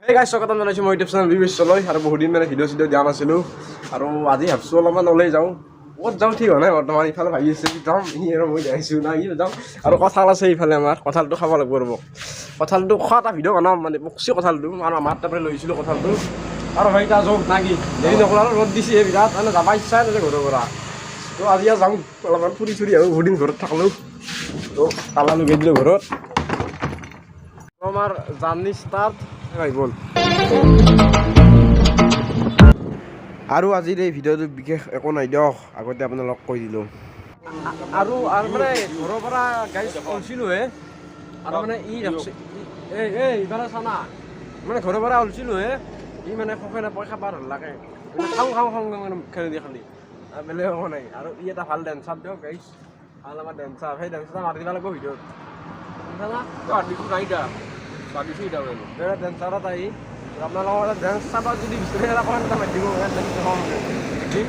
এই গাইছ, স্বাগতম জনাইছোঁ মই ইউটিউব চেনেল বি বিশ্বলৈ। আৰু বহুত দিন মানে ভিডিঅ' চিডিঅ' দিয়া নাছিলোঁ আৰু আজি ভাবছোঁ অলপমান ওলাই যাওঁ। ক'ত যাওঁ ঠিক হোৱা নাই বৰ্তমান। ইফালে ভাবি আছে যাম, সি আৰু মই যাইছোঁ না ই যাওঁ। আৰু কঁঠাল আছে ইফালে, আমাৰ কঁঠালটো খাব লাগিব। ৰ'ব, কঁঠালটো খোৱা এটা ভিডিঅ' বনাম। মানে পকচি কঁঠালটো আৰু আমাৰ তাৰপৰা লৈছিলোঁ কঁঠালটো। আৰু ভাই, এতিয়া যাওঁ না কি? দেৰি নকৰোঁ। আৰু ৰ'দ দিছে বিৰাট, মানে যাব ইচ্ছাই নাযায় ঘৰৰ পৰা। তো আজি আৰু যাওঁ, অলপমান ফুৰি চুৰি আহোঁ। বহুত দিন ঘৰত থাকিলোঁ। তো তালা লগাই দিলোঁ ঘৰত। আমাৰ জাৰ্ণি ষ্টাৰ্ট হৈ গ'ল। আৰু আজিৰ এই ভিডিঅ'টো বিশেষ একো নাই দিয়ক, আগতে আপোনালোকক কৈ দিলোঁ। আৰু আৰু মানে ঘৰৰ পৰা গাইজ ওলছিলোঁহে আৰু মানে ই ৰাখছে। এই এই ইফালে চানা, মানে ঘৰৰ পৰা ওলছিলোঁহে, ই মানে খোখে নাপায়, খাব ভাল লাগে। মানে খাওঁ খাওঁ খাওঁ খাওঁ মানে মুখেৰে দি খালি, আৰু বেলেগ একো নাই। আৰু ই এটা ভাল ডেন্সাৰ দিয়ক গাইজ, ভাল আমাৰ ডেন্সাৰ। সেই ডেন্সাৰ মাৰি দিব লাগিব ভিডিঅ'ত, শুনিছা না? ডেন্সাৰ এটা আহি আপোনালোকৰ এটা ডেন্স চাব যদি বিচাৰে, এটা কমেণ্ট এটা মাৰি দিব। ইয়াত ডেন্স দেখাম, দিম,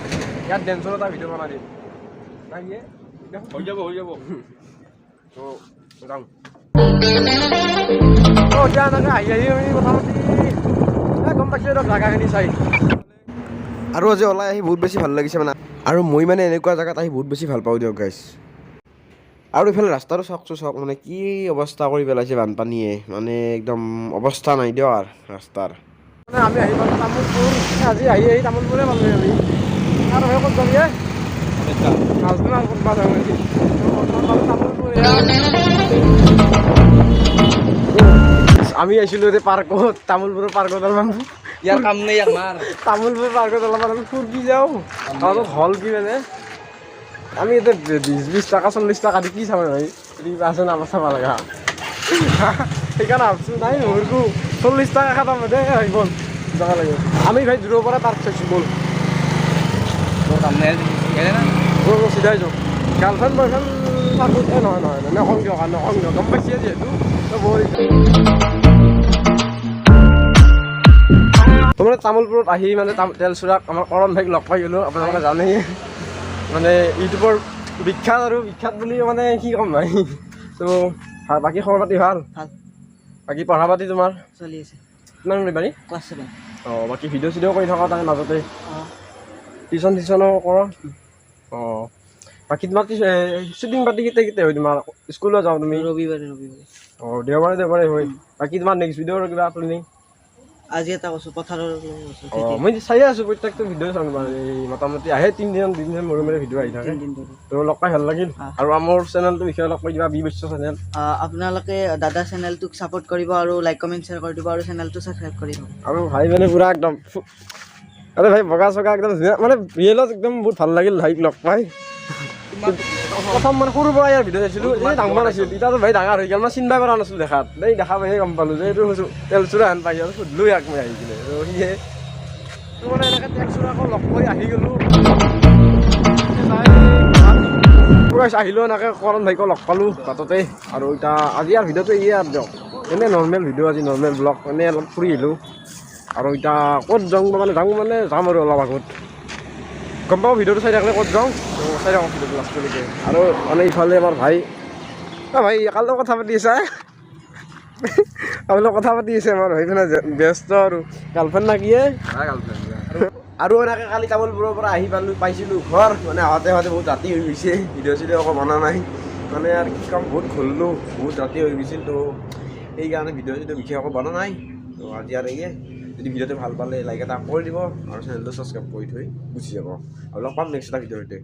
ইয়াত ডেন্সৰ এটা ভিডিঅ' বনাই দিম না কি? হৈ যাব, হৈ যাব। তো যাওঁ। তো এতিয়া এনেকৈ আহি আহি আমি কথা পাতি এই গম পাইছোঁ দিয়ক জেগাখিনি চাই। আৰু আজি ওলাই আহি বহুত বেছি ভাল লাগিছে মানে। আৰু মই মানে এনেকুৱা জেগাত আহি বহুত বেছি ভাল পাওঁ দিয়ক গাইছ। আৰু ইফালে ৰাস্তাটো চাওকচোন, চাওক মানে কি অৱস্থা কৰি পেলাইছে বানপানীয়ে। মানে একদম অৱস্থা নাই দিয়ক আৰু ৰাস্তাৰ। মানে আমি আহি পালোঁ তামোলপুৰ। আজি আহি আহি তামোলপুৰে পালোঁ আমি। আৰু ভাই, ক'ত যাবি এ? নাজনো আৰু ক'ত বা যাওঁ আজি। বৰ্তমান পালোঁ তামোলপুৰ এয়া। আমি আহিছিলোঁ এতিয়া পাৰ্কত, তামোলপুৰৰ পাৰ্কত অলপমান। ইয়াৰ কাম নাই আমাৰ। তামোলপুৰ পাৰ্কত অলপমান আমি ফুৰকি যাওঁ। তাৰপাছত হ'ল কি, মানে আমি এতিয়া 20 20 টকা, 40 টকা দি কি চাম ভাই? কিবা আছে না আমাৰ চাব লগা? সেইকাৰণে ভাবছোঁ নাই নুঘুৰকো, 40 টকা খাতাম দে হৈ গ'ল, যাব লাগে। আমি ভাই দূৰৰ পৰা পাৰ্ক চাইছোঁ, ব'ল। তোৰ কাম নাই না। ব'ল, ব'ল, চিধাই যাওঁ। গাৰ্লফ্ৰেণ্ড বয়ফ্ৰেণ্ড পাৰ্কত এই নহয় নহয়, নকওঁ দিয়ক, নকওঁ দিয়ক। গম পাইছে যিহেতু, তো ব'ল। তো মানে তামোলপুৰত আহি মানে তেলচোৰাক আমাৰ কৰণ ভাইক লগ পাই গ'লোঁ। আপোনালোকে জানেই, মানে ইউটিউবৰ বিখ্যাত, আৰু বিখ্যাত বুলি মানে কি ক'ম ভাই। তো বাকী খবৰ পাতি ভাল? ভাল। বাকী পঢ়া পাতি তোমাৰ? চলি আছে। কিমান পাৰি? ক্লাছ 7। অঁ, বাকী ভিডিঅ' চিডিঅ' কৰি থকা তাৰে মাজতে? অঁ। টিউশ্যন চিউশ্যনো কৰ? অঁ, বাকী তোমাৰ শ্বুটিং পাতি কেতিয়া কেতিয়া হয়? তোমাৰ স্কুলত যাওঁ তুমি? ৰবিবাৰে ৰবিবাৰে। অঁ, দেওবাৰে দেওবাৰে হয়। বাকী তোমাৰ নেক্সট ভিডিঅ'ৰ কিবা প্লেনিং? আজি এটা কৈছোঁ, পথাৰৰ কৈছোঁ। অঁ, মই চাই আছোঁ, প্ৰত্যেকটো ভিডিঅ' চাওঁ। তোমাৰ এই মোটামুটি আহে 3 দিন 2 দিন মূৰে মূৰে ভিডিঅ' আহি থাকে। 3 দিন ধৰি। তো লগ পাই ভাল লাগিল। আৰু আমাৰ চেনেলটোৰ বিষয়ে অলপ কৈ দিবা, বি বিশ্ব চেনেল। আপোনালোকে দাদা চেনেলটোক ছাপোৰ্ট কৰিব আৰু লাইক, কমেণ্ট, শ্বেয়াৰ কৰি দিব আৰু চেনেলটো ছাবস্ক্ৰাইব কৰিব। আৰু ভাই মানে পুৰা একদম, আৰে ভাই, বগা চগা একদম ধুনীয়া, মানে ৰিয়েলত একদম বহুত ভাল লাগিল ভাইক লগ পাই। প্ৰথম মানে সৰুৰ পৰা ইয়াৰ ভিডিঅ' চাইছিলোঁ, এই ডাঙৰ নাছিল। এতিয়াতো ভাই ডাঙৰ হৈ গ'ল, মই চিনিব পৰা নাছিলোঁ দেখাত। এই দেখা পাইহে গম পালোঁ যে এইটো তেলচোৰা হেন পাই আৰু সুধিলোঁ ইয়াক মই আহি কিনে। তো সিয়ে তো মানে এনেকৈ তেলচোৰাকো লগ কৰি আহি গ'লোঁ। আহিলোঁ এনেকৈ কৰণ ভাইকো লগ পালোঁ বাটতে। আৰু এতিয়া আজি আৰু ভিডিঅ'টো এয়ে আৰু দিয়ক, এনেই নৰ্মেল ভিডিঅ' আজি, নৰ্মেল ব্লগ, এনেই অলপ ফুৰি আহিলোঁ। আৰু এতিয়া ক'ত যাওঁ, মানে যাওঁ মানে যাম আৰু অলপ আগত গম পাওঁ ভিডিঅ'টো চাই থাকিলে ক'ত যাওঁ। তো চাই থাকক ভিডিঅ'টো লাষ্টলৈকে। আৰু মানে ইফালে আমাৰ ভাই, অ ভাই, কাৰ লগত কথা পাতি আছা? আপোনাৰ কথা পাতি আছে আমাৰ ভাই, মানে ব্যস্ত আৰু গাৰ্লফ্ৰেণ্ড না কি? আৰু এনেকৈ কালি তামোলপুৰৰ পৰা আহি পালোঁ, পাইছিলোঁ ঘৰ। মানে আহোঁতে আহোঁতে বহুত ৰাতি হৈ গৈছে, ভিডিঅ' চিডিঅ' একো বনা নাই। মানে আৰু কি ক'ম, বহুত ঘূৰিলোঁ, বহুত ৰাতি হৈ গৈছিল। তো সেইকাৰণে ভিডিঅ' চিডিঅ' বিশেষ একো বনা নাই। তো আজি আৰু এয়ে। যদি ভিডিঅ'টো ভাল পালে লাইক এটা কৰি দিব আৰু চেনেলটো ছাবস্ক্ৰাইব কৰি থৈ গুচি যাব। আৰু লগ পাম নেক্সট এটা ভিডিঅ'ৰ সৈতে।